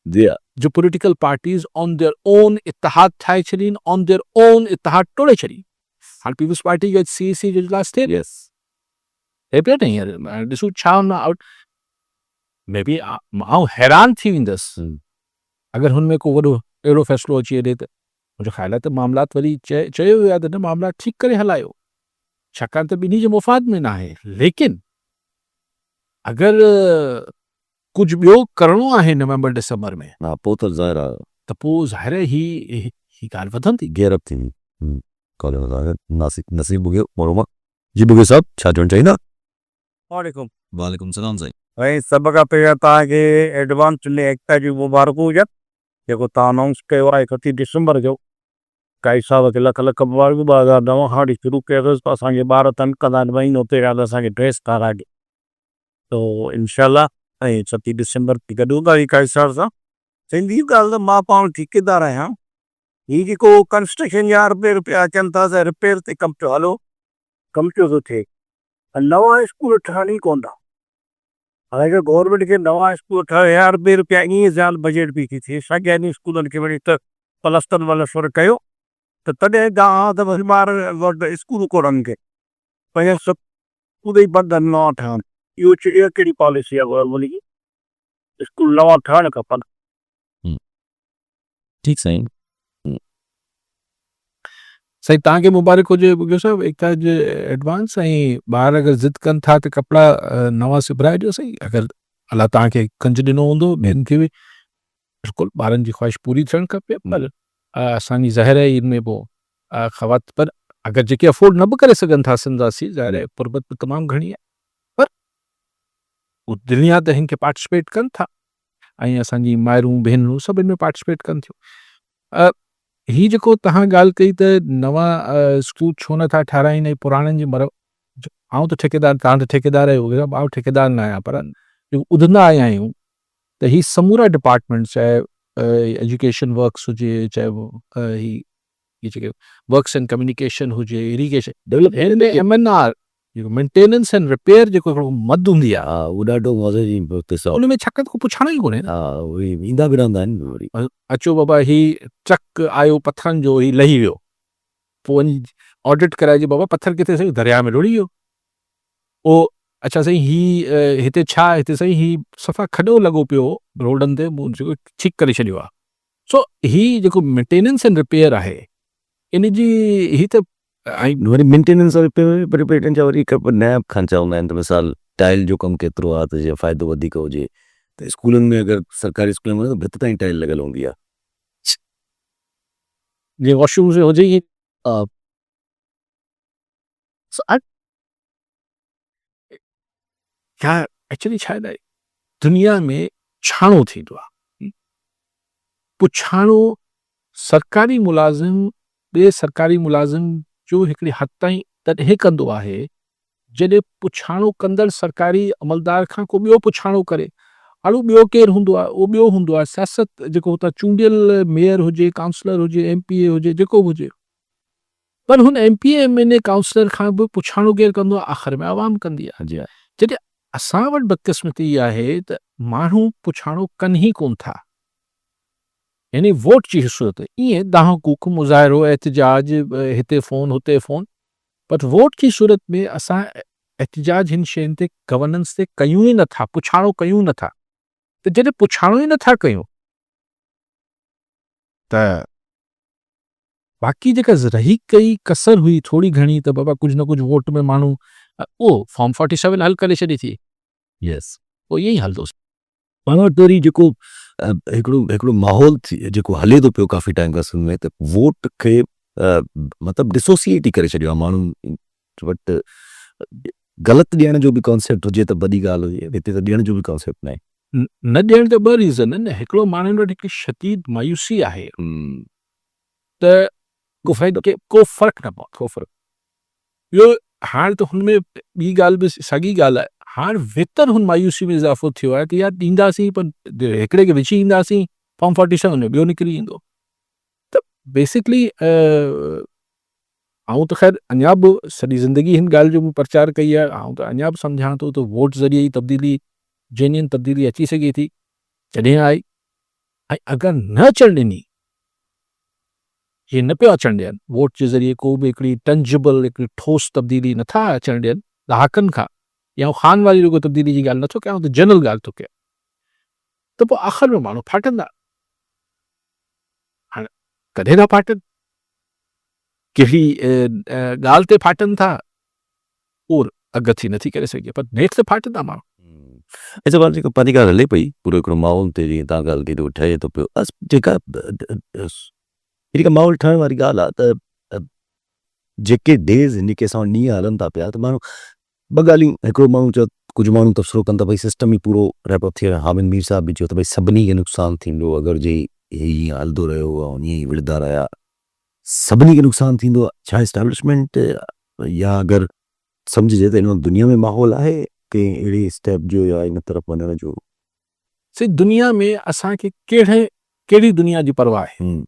جي ها. جو political parties on their own اتحاد ٺاهي ڇڏين آن their own اتحاد ٽوڙي ڇڏين. هاڻ پيپلز پارٽي جو اڄ سي اي سي جو اجلاس ٿئي يس. ٿئي پيو نه هينئر هاڻي ڏسون ڇا ان مان آئوٽ مي بي آئون حيران ٿي ويندس اگر هن ۾ ڪو وڏو اهڙو فيصلو اچي وڃي ته منهنجو خيال آهي ته معاملات وري چيو ويو آهي ته نه معاملات ٺيڪ ڪري هلايو ڇاڪاڻ ته ٻنهي جي مفاد ۾ ناهي ليڪن. اگر ڪجهه ٻيو ڪرڻو آهي نومبر ڊسمبر ۾. ها پوء ته ظاهر آهي. ته پوء ظاهر آهي هي هي ڳالهه وڌندي. گيئر اپ ٿيندي. نصيب ٻگهيو مرحوم. جي ٻگهيو صاحب ڇا چوڻ چاهيندا؟ وعليڪم. وعليڪم السلام سائين. سائين سڀ کان پهريان توهان کي ايڊوانس ۾ ايڪتا جون مبارڪون هجن جيڪو توهان انائونس ڪيو آهي 31 ڊسمبر جو قائد صاحب کي لک لک مبارڪون 2009 کان وٺي شروع ڪيو اٿس ته اسان کي ٻار تنگ ڪندا آهن مهينو پهريان ته اسان کي ڊريس ٺاراهي ڏي تو انشاء الله ۽ 37 ڊسمبر تي گڏ هونداسين قائد صاحب سان. سنڌي ڳالهه ته مان پاڻ ٺيڪيدار آهيان هي جيڪو ڪنسٽرڪشن جا اربين روپيا اچن ٿا سي رپيئر تي ڪم پيو هلو ڪم پيو ٿو ٿئي ۽ نوان اسڪول ٺهن ئي ڪونه ٿا. حالانڪه گورنمينٽ کي نوان اسڪول ٺاهي اربين روپيا ائين زيان بجيٽ پئي ٿي ٿئي ساڳيا ئي اسڪولن کي وڃي ته پلستر ولستر ڪيو ته تڏهن دانهن ته وري ٻار وٽ اسڪول ڪونهن ڪي پنهنجا سڀ اسڪول ئي بند آهن نوان ٺهن اهو اها ڪهڙي پاليسي آهي گورنمينٽ جي اسڪول نوان ٺهڻ کپن. ٺيڪ سائين. سائين توهان کي مبارڪ هجي ٻگهيو صاحب ايڪتا جي ايڊوانس ۽ ٻار اگر ضد ڪن ٿا ته ڪپڙا نوان سبرائي ڏيو سائين اگر الله توهان کي گنج ڏنو هوندو ٻين کي به بلڪل ٻارن جي خواهش پوري ٿيڻ کپي پر اسان جي ظاهر آهي ان ۾ پوء خوات پر اگر جيڪي افورڊ نه به ڪري سگهن ٿا سنڌ واسي ظاهر آهي غربت به تمام گهڻي آهي پر هو دنيا ته هن کي پارٽيسپيٽ ڪن ٿا ۽ اسان جي مائرون ڀينرون سڀ ان ۾ پارٽيسپيٽ ڪن ٿيون. هي جيڪو توهان ڳالهه ڪئي ته نوان اسڪول ڇو نه ٿا ٺهرائين ۽ پراڻن جي مر آئون ته ٺيڪيدار توهان ته ٺيڪيدار آهيو آئون ٺيڪيدار نه آهيان پر جيڪو ٻڌندا آيا آهيون ته هي سمورا ڊپارٽمينٽس چاهي ايجوڪيشن ورڪس هجي چاهي هي هي جيڪي ورڪس اينڊ ڪميونيڪيشن هجي اريگيشن ڊولپ هن ۾ ايم اين آر جيڪو مينٽيننس اينڊ رپيئر جيڪو هڪڙو مد هوندي آهي. ها اهو ڏاڍو مزي جي قصو. ان ۾ ڇاڪاڻ ته ڪو پڇاڻو ئي ڪونهي نه. ها اهي ايندا به رهندا آهن وري. اچو بابا هي ٽرڪ آيو پٿرن جو هي لهي ويو پوء وڃي آڊٽ ڪرائجي بابا پٿر ڪٿي سائين درياء ۾ لڙهي ويو پوء اڇا سائين هي هتي ڇا هتي سائين هي صفا کڏو لڳو پيو هو روڊن تي مون ٺيڪ ڪري ڇڏيو آهي. سو هي جيڪو مينٽيننس اينڊ رپيئر آهي ان جي هي ته ۽ وري مينٽيننس اور رپيئر رپيئر جا وري هڪ نيا خرچا هوندا آهن ته مثال ٽائل جو ڪم ڪيترو آهي ته جيئن فائدو وڌيڪ هجي ته اسڪولن ۾ اگر سرڪاري اسڪولن ۾ ته ڀت تائين ٽائل لڳل هوندي آهي. جيئن واش رومز ۾ هجي ائين. سو يار ايڪچولي ڇا آهي دنيا ۾ ڇاڻو ٿيندو آهي پڇاڻو سرڪاري ملازم ٻئي سرڪاري ملازم جو هڪڙي حد تائين تڏهن ڪندو آهي جڏهن پڇاڻو ڪندڙ سرڪاري عملدار کان ڪو ٻيو پڇاڻو ڪري هاڻ هو ٻيو ڪير هوندو آهي اهو ٻيو هوندو آهي سياست جيڪو هتان چونڊيل ميئر هجي ڪائونسلر هجي ايم پي اي هجي جيڪو به هجي پر هن M P A M N A councillor کان به پڇاڻو ڪير ڪندو آهي آخر ۾ عوام ڪندي آهي جڏهن اسان وٽ بدقسمتي اها آهي ته ماڻهو پڇاڻو ڪن ئي ڪونه ٿا يعني ووٽ جي صورت ائين دانهن ڪوڪ مظاهرو احتجاج هتي فون هتي فون پر ووٽ جي صورت ۾ اسان احتجاج هن شين تي گورننس تي ڪيون ئي نٿا پڇاڻو ڪيون نٿا ته جڏهن پڇاڻو ئي نٿا ڪيون ته باقي جيڪا رهي ڪئي ڪسر هئي ٿوري گهڻي ته بابا ڪجهه نه ڪجهه ووٽ ۾ ماڻهو اهو فارم فورٽي سيون حل ڪري ڇڏي ٿي. يس. پوء ائين ئي هلندو. پاڻ وٽ وري جيڪو هڪڙو هڪڙو ماحول ٿي جيڪو هلي ٿو پيو ڪافي ٽائيم کان سنڌ ۾ ته ووٽ کي مطلب ڊسوسيئيٽ ئي ڪري ڇڏيو آهي ماڻهن وٽ غلط ڏيڻ جو به ڪانسيپٽ هجي ته وڏي ڳالهه هجي هتي ته ڏيڻ جو به ڪانسيپٽ ناهي. نه ڏيڻ جا ٻه ريزن آهن هڪڙو ماڻهن وٽ هڪڙي شديد مايوسي آهي ته ڪو فائدو ڪو فرق نه پوندو ڪو فرق ٻيو هاڻ ته هن ۾ ٻي ڳالهه به ساڳي ڳالهه آهي هاڻ ويتر هن مايوسي ۾ اضافو ٿيو آهي ته يار ڏينداسين پر هڪڙي کي وجهي اينداسين فارم فورٽي سيون ۾ ٻيو نڪري ايندو ته بيسڪلي آئون ته خير اڃا به سڄي زندگي هن ڳالهه جو مون پرچار ڪئي آهي، آئون ته اڃا به سمجهان ٿو ته ووٽ ذريعي ئي تبديلي، جينين تبديلي اچي سگهي ٿي، جڏهن آئي ۽ اگر نه اچڻ ڏني، جي نه پيا اچڻ ڏين، ووٽ جي ذريعي ڪو به هڪڙي ٽنجبل، هڪڙي ٺوس تبديلي نه ٿا اچڻ ڏين ڏهاڪن کان، يا آئون خان واري رڳو تبديلي جي ڳالهه نه ٿو ڪيان، آئون ته جنرل ڳالهه ٿو ڪيان، ته پوء آخر ۾ ماڻهو ڦاٽندا. هاڻ ڪڏهن ٿا ڦاٽن؟ ڪهڙي ڳالهه تي ڦاٽن ٿا؟ اور اڳ ٿي نٿي ڪري سگهجي پر نيٺ ته ڦاٽندا ماڻهو. اچا بار جيڪا پنهنجي ڳالهه هلي پئي پورو هڪڙو ماحول تي جيئن تان ڳالهه ڪئي ته ٺهي ٿو پيو جيڪا جيڪا ماحول ٺهڻ واري ڳالهه آ ته جيڪي ڊيز هن جيڪي اسان وٽ ڏينهن هلن ٿا پيا ته ماڻهو ٻه ڳالهيون هڪڙو ماڻهو چيو ڪجهه ماڻهو تبصرو ڪن ٿا ڀئي سسٽم ئي پورو ريپ اپ ٿي ويو حامد مير صاحب به چيو ته ڀئي سڀني کي نقصان ٿيندو اگر جي هي ائين هلندو رهيو ۽ ائين ئي وڙهندا رهيا سڀني کي نقصان ٿيندو ڇا اسٽيبلشمينٽ يا اگر سمجهجي ته هن وقت دنيا ۾ ماحول آهي ڪنهن اهڙي اسٽيپ جو يا ان طرف وڃڻ جو؟ سائين دنيا ۾ اسان کي ڪهڙي ڪهڙي دنيا جي پرواهه آهي؟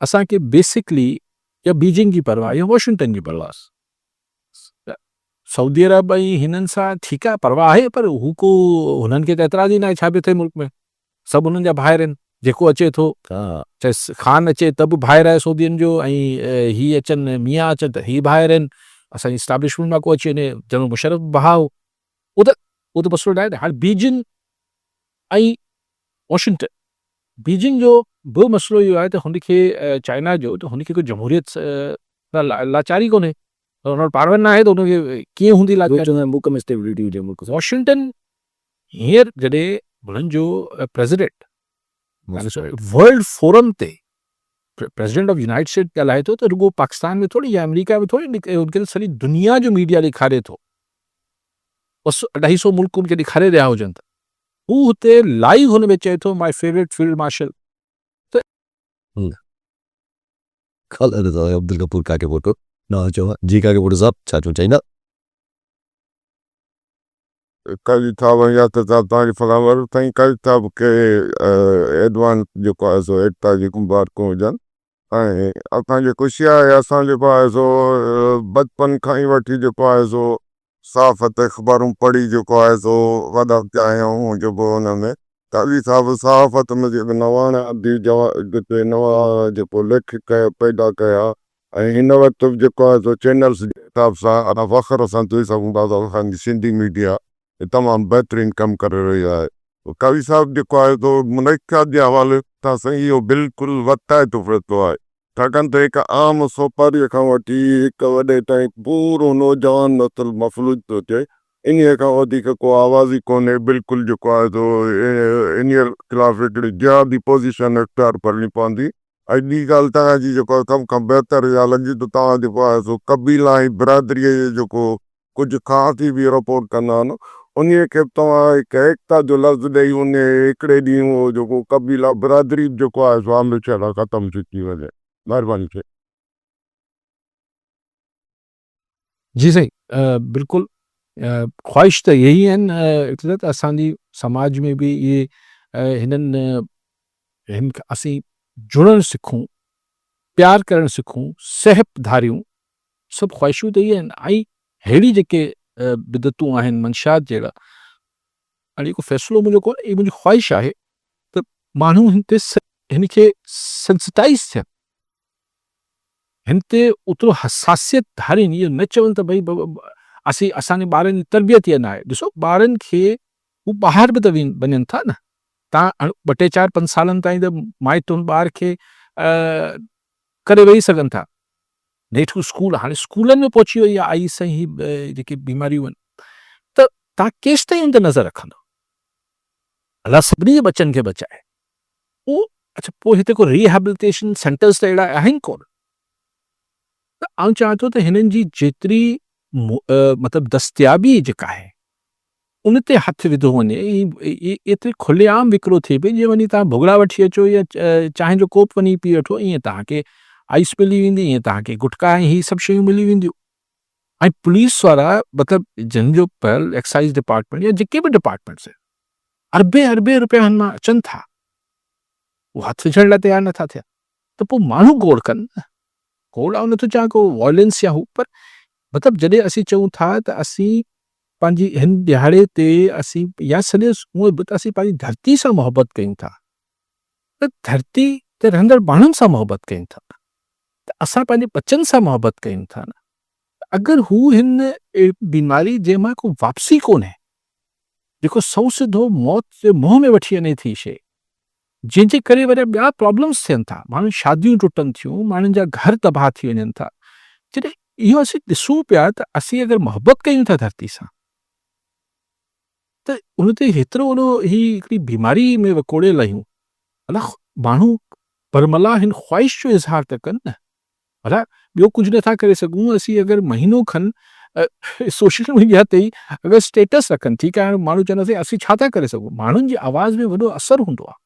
اسان کي بيسڪلي يا بيجنگ جي پرواهه يا واشنگٽن جي پرواهه. سعودي عرب ۽ هنن سان ٺيڪ آهي پرواهه آهي پر هو ڪو هنن کي ته اعتراض ئي ناهي ڇا پيو ٿئي ملڪ ۾. سڀ انهن جا ڀائر آهن، جيڪو اچي ٿو، چاهي خان اچي ته به ڀائر آهي سعودين جو ۽ هي اچن ميان اچن ته هي ڀائر آهن، اسان جي اسٽيبلشمينٽ مان ڪو اچي وڃي جنرل مشرف به ڀاء هو، اهو ته اهو ته مسئلو ناهي نه، هاڻي بيجنگ ۽ واشنگٽن، بيجنگ جو به مسئلو اهو آهي ته هن کي چائنا جو ته هن کي ڪو جمهوريت سان لاچاري ڪونهي، هن وٽ پاور ناهي ته هن کي ڪيئن هوندي لاچاري. چوندا آهن ملڪ ۾ اسٽيبلٽي هجي ملڪ سان. واشنگٽن هينئر جڏهن هنن جو پريزيڊنٽ ورلڊ فورم تي پريزيڊنٽ آف يونائيٽ اسٽيٽ ڳالهائي ٿو ته رڳو پاڪستان ۾ ٿوري يا آمريڪا ۾ ٿوري هن کي سڄي دنيا جو ميڊيا ڏيکاري ٿو ٻه سو اڍائي سو ملڪ هن کي ڏيکاري رهيا هجن ته هو هتي لائيو هن ۾ چئي ٿو مائي فيورٽ فيلڊ مارشل ته عبدالغفور ڪاڪي پوٽو ناز چوهان جي ڪاڪي پوٽو صاحب ڇا چوڻ چاهيندا. قاضي صاحب ۽ ياسر صاحب توهان کي سلام عرض سائين قاضي صاحب کي ايڊوانس جيڪو آهي سو ايڪتا جي مبارڪون هجن ۽ اسان کي خوشي آهي اسان جيڪو آهي سو بچپن کان ئي وٺي جيڪو آهي سو صحافت اخبارون پڙهي جيڪو آهي سو وڏا ٿيا آهيون جيڪو ان ۾ قاضي صاحب صحافت ۾ جيڪو نواڻ آندي نوان جيڪو ليکڪ پيدا ڪيا ۽ هن وقت به جيڪو آهي سو چينلز جي حساب سان اسان فخر سان چئي سگهون ٿا ته اسان جي سنڌي ميڊيا تمام بهترين ڪم ڪري رهي آهي. قوي صاحب جيڪو آهي سو منشيات جي حوالي سان سائين اهو بلڪل وقتائتو فيصلو آهي ڇاڪاڻ ته هڪ عام سوپاريء کان وٺي هڪ وڏي تائين پورو نوجوان نسل مفلوج ٿو ٿئي انهيء کان وڌيڪ ڪو آواز ئي ڪونهي بلڪل جيڪو آهي سو انهيء خلاف هڪڙي جهادي پوزيشن اختيار ڪرڻي پوندي ۽ ٻي ڳالهه توهان جي جيڪو سڀ کان بهتر اها لڳي ته توهان جيڪو آهي سو قبيلا ۽ برادريء جي جيڪو ڪجهه خاص ئي به رپورٽ ڪندا آهن انهيء کي به توهان هڪ ايڪتا جو لفظ ڏئي انهيء هڪڙي ڏينهن اهو جيڪو قبيلا برادري به جيڪو آهي سو هميشه لاء ختم ٿي ٿي وڃي. مهرباني سائين. جي سائين بلڪل خواهش ته اهي ئي آهن اقتدار ته اسان جي سماج ۾ به اهي هنن هن اسين جڙڻ سکون پيار ڪرڻ سکون سهپ ڌاريون سڀ خواهشون ته اهي آهن ۽ ههڙي جيڪي بدعتون آهن منشيات جهڙا هاڻي ڪو فيصلو منهنجو ڪونهي هي منهنجي خواهش آهي ته ماڻهو هن تي هن کي سينسٽائز ٿين هن تي اوترو حساسيت ڌارين اهو نه چون ته ڀئي اسين اسان جي ٻارن جي تربيت اها ناهي ڏسو ٻارن کي هو ٻاهر به ته وڃن ٿا نه تان ٻه ٽي چار پنج سالن تائين ته مائٽ ان ٻار کي ڪري ويهي سگهن ٿا نيٺ هو اسڪول هاڻي اسڪولن ۾ پهچي وئي آهي آئس ۽ هي جيڪي بيماريون آهن ته تان ڪيستائين ان تي نظر رکندو الله سڀني جي ٻچن کي بچائي پوء اڇا پوء هتي ڪو ريهيبليٽيشن سينٽرز ته اهڙا آهن ڪونه ته آئون چوان ٿو ته هنن جي جيتري مطلب دستيابي جيڪا آهي ان تي هٿ وڌو وڃي ايتري کلي عام وڪرو ٿئي پئي جيئن وڃي توهان ڀڳڙا وٺي اچو يا چانهه جو ڪوپ وڃي پي وٺو ائين توهان کي آئس ملي ويندي ائين توهان کي گٽڪا ۽ هي سڀ شيون ملي وينديون ۽ پوليس وارا مطلب جن جو پيل ايڪسائز ڊپارٽمينٽ يا جيڪي به ڊپارٽمينٽس آهن اربين اربين روپيا هن مان اچن ٿا هو هٿ وجهڻ لاء تيار نٿا ٿين ته پوء ماڻهو گوڙ ڪن نه گوڙ آئون نٿو چوان ڪو وائلنس يا هو پر مطلب جڏهن اسين چئون ٿا ته اسين پنهنجي هن ڏهاڙي تي اسين يا سڄي هونء به ته اسين پنهنجي ڌرتي سان محبت ڪيون ٿا ته ڌرتي تي رهندڙ ماڻهن سان محبت ڪيون ٿا ته اسان پنهنجي ٻچن سان محبت ڪيون ٿا نه اگر هو هن بيماري جنهن مان ڪو واپسي ڪونهي جيڪو سنئون سڌو موت جي منهن ۾ وٺي وڃي ٿي شيء، جنهن جي ڪري وري ٻيا پرابلمس ٿين ٿا، ماڻهن جون شاديون ٽٽن ٿيون، ماڻهن جا گهر تباهه ٿي وڃن ٿا. جڏهن اهو اسين ڏسون پيا ته اسين اگر محبت ڪيون ٿا ڌرتي سان ته. ته ان تي هيترو وڏو هي هڪڙي بيماري ۾ وڪوڙيل آهيون. الا ماڻهو برملا هن خواهش جو اظهار ته ڪن نه. الا ٻيو ڪجهه نٿا ڪري سگهون اسين اگر مهينو کن سوشل ميڊيا تي ئي اگر اسٽيٽس رکن ٺيڪ آهي هاڻي ماڻهو چوندا سائين اسين ڇا ٿا ڪري سگهون ماڻهن جي آواز ۾ وڏو اثر هوندو آهي.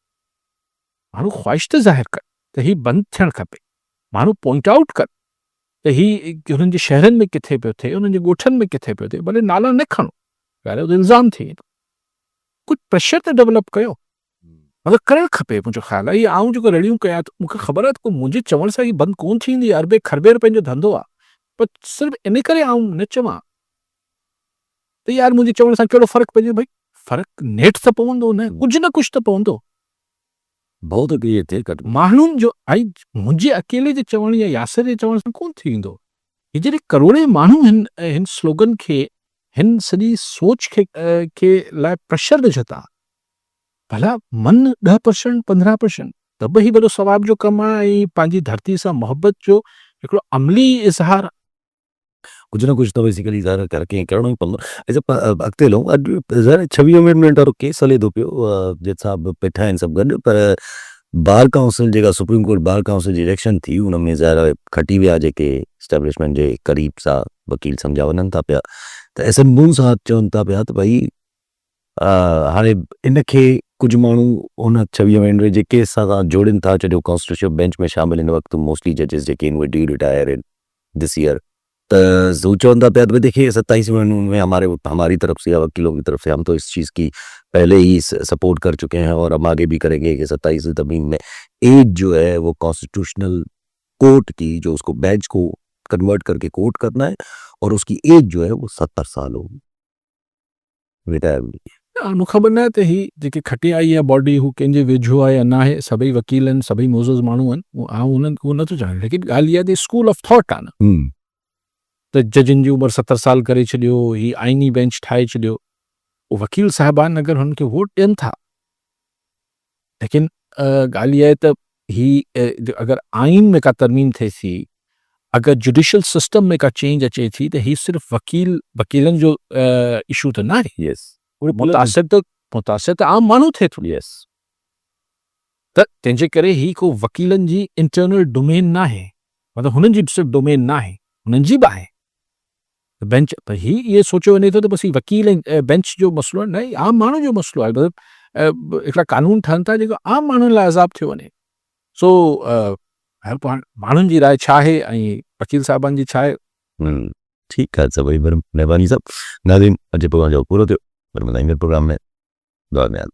ماڻهو خواهش ته ظاهر ڪن ته هي بند ٿيڻ کپي. ماڻهو پوائنٽ آئوٽ ڪن ته هي هنن جي شهرن ۾ ڪٿي پيو ٿئي، انهن جي ڳوٺن ۾ ڪٿي پيو ٿئي، ڀلي نالا نه کڻو، ظاهر آهي الزام ٿي ويندو. ڪجهه پريشر ته ڊولپ ڪيو. مطلب ڪرڻ کپي منهنجو خيال آهي. هي آئون جيڪو رڙيون ڪيان ٿو، مون کي خبر آهي ته ڪو منهنجي چوڻ سان هي بند ڪونه ٿيندي، اربين کربين روپين جو ڌنڌو آهي، پر صرف ان ڪري آئون نه چوان ته يار منهنجي چوڻ سان ڪهڙو فرق پئجي، ڀئي فرق نيٺ ته پوندو نه، ڪجهه نه ڪجهه ته پوندو. ڀؤ ته ڪريئيٽ ٿئي گهٽ. ماڻهن جو ۽ منهنجي اڪيلي جي چوڻ يا ياسر جي چوڻ سان ڪونه ٿي ويندو. هي جڏهن ڪروڙين ماڻهو هن هن سلوگن کي هن سڄي سوچ کي کي لاء پريشر وجهندا ڀلا من ڏهه پرسنٽ 15 پرسنٽ ته به هي وڏو ثواب جو ڪم آهي ۽ پنهنجي ڌرتي سان محبت جو هڪڙو عملي اظهار آهي. ڪجهه نه ڪجهه ته بيسيڪلي ظاهر آهي ڪر ڪنهن ڪرڻو ئي پوندو. اچا اڳتي هلون اڄ ظاهر آهي 26 امينڊمينٽ وارو ڪيس هلي ٿو پيو جج صاحب بيٺا آهن سڀ گڏ پر بار ڪائونسل جيڪا سپريم ڪورٽ بار ڪائونسل جي اليڪشن ٿي ان ۾ ظاهر آهي کٽي ويا جيڪي اسٽيبلشمينٽ جي قريب سا وڪيل سمجهيا وڃن ٿا پيا ته ايس ايم مون صاحب چون ٿا پيا ته ڀئي هاڻي ان کي ڪجهه ماڻهو ان 26 امينڊمينٽ جي ڪيس سان جوڙين ٿا ڇو جو ڪانسٽيٽيوشن بينچ ۾ شامل هن وقت موسٽلي ججز جيڪي آهن اهي ڊيو رٽائر آهن this year ته هو چون ٿا پيا ته ديکي 27 امينڊمينٽ ۾ هماري هماري طرف سي يا وڪيلون ڪي طرف سي هم تو اس چيز ڪي پهلي هي سپورٽ ڪر چڪي هين اور هم آگي ڀي ڪرين گي ڪي 27 ترميم ۾ ايج جو هي وو ڪانسٽيٽيوشنل ڪورٽ ڪي جو اس ڪو بينچ ڪو ڪنورٽ ڪر ڪي ڪورٽ ڪرنا هي اور اس ڪي ايج جو هي وو 70 سال هوگي. رٽائرمينٽ. مون کي خبر ناهي ته هي جيڪي کٽي آئي آهي باڊي هو ڪنهن جي ويجهو آهي يا ناهي، سڀئي وڪيل آهن، سڀئي معزز ماڻهو آهن، آئون انهن اهو نٿو چوان ليڪن ڳالهه اها آهي ته اسڪول آف ٿاٽ آهي نه ته ججن جي عمر 70 سال ڪري ڇڏيو، هي آئيني بينچ ٺاهي ڇڏيو، وڪيل صاحبان اگر هنن کي ووٽ ڏين ٿا ليڪن ڳالهه اها آهي ته هي اگر آئين ۾ ڪا ترميم ٿئي ٿي، اگر جڊيشل سسٽم ۾ ڪا چينج اچي ٿي ته هي صرف وڪيل وڪيلن جو اشو ته ناهي. متاثر ته متاثر ته عام ماڻهو ٿئي ٿو. ته تنهن جي ڪري هي ڪو وڪيلن جي انٽرنل ڊومين ناهي، مطلب هنن جي صرف ڊومين ناهي، هنن جي به آهي. بينچ پر هي اهو سوچيو وڃي ٿو ته بس هي وڪيل ۽ بينچ جو مسئلو آهي نه هي عام ماڻهو جو مسئلو آهي مطلب هڪڙا قانون ٺهن ٿا جيڪو عام ماڻهن لاء عذاب ٿيو وڃي سو هر ماڻهن جي راء ڇا آهي ۽ وڪيل صاحبان جي ڇا آهي. ٺيڪ آهي سڀئي مهرباني صاحب ناظرين اڄ جو پروگرام جو پورو ٿيو وري ملنداسين ايندڙ پروگرام ۾ دعا ۾ ياد.